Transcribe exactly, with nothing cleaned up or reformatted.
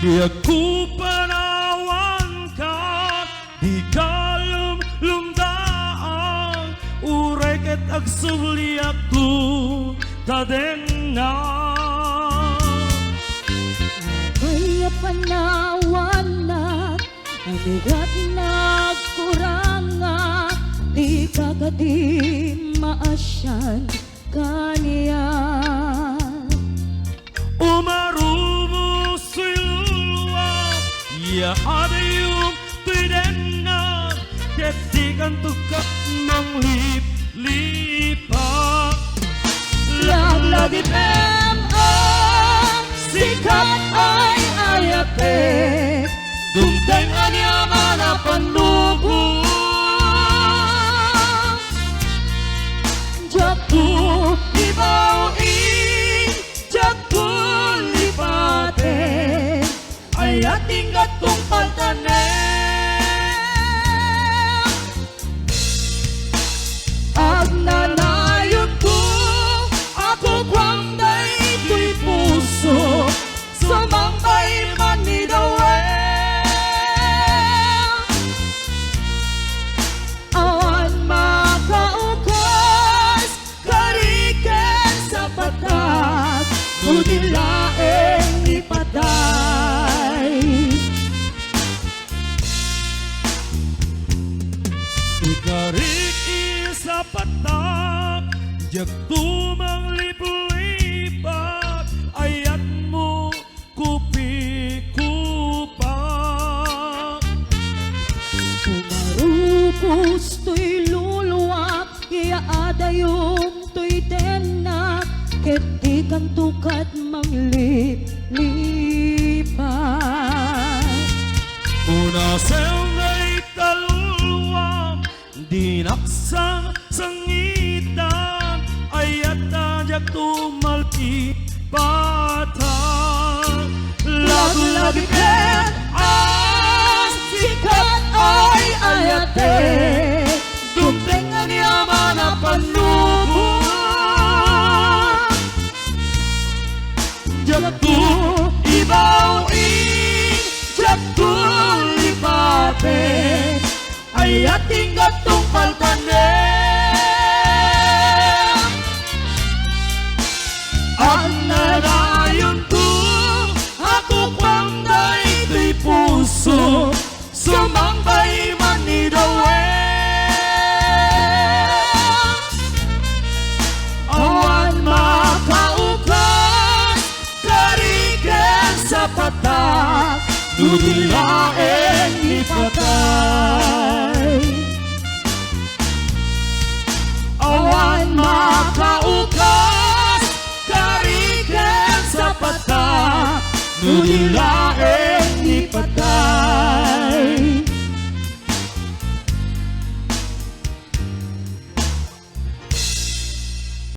Agpanawanka, dika lumlumdaag, uray ket agsubliakto ta dennak. Apay a panawannak, ania ti nagkurangak, dika kadi maasian kaniak. Umarumo toy luluam, ya adayom toy dennak, ket dikanto ket mangliplipak. Laglagipem a sikat ay ayatek, dumteng aniaman a pannubo. Diakto ibaw-i, diakto lipaten, aya ti ingatong paltanem. Agnanayonto a kukuam daytoy puso, sumambay man ni Dawe. Awan makaukas, kari ken sapatak, no di laeng ni patay. Ikarik, isapatak, diakto mangliplipak, ayatmo kupikupak. Umarupos toy luluak, ya adayom toy dennak, ket dikanto ket mangliplipak. Unasem dayta luluam, dinak sangsangitan, ayat a diakto malpipatan. Laglagipem a sikat ay ayatek, dumteng aniaman a pannubo. Diakto ibaw-i, diakto lipaten, ayat ti ingatong paltanem. Agnanayonto a kukuam daytoy puso, sumambay man ni Dawe. Awan makaukas, kari ken sapatak, no di laeng ni patay. Awan makaukas, kari ken sapatak, no di laeng ni patay.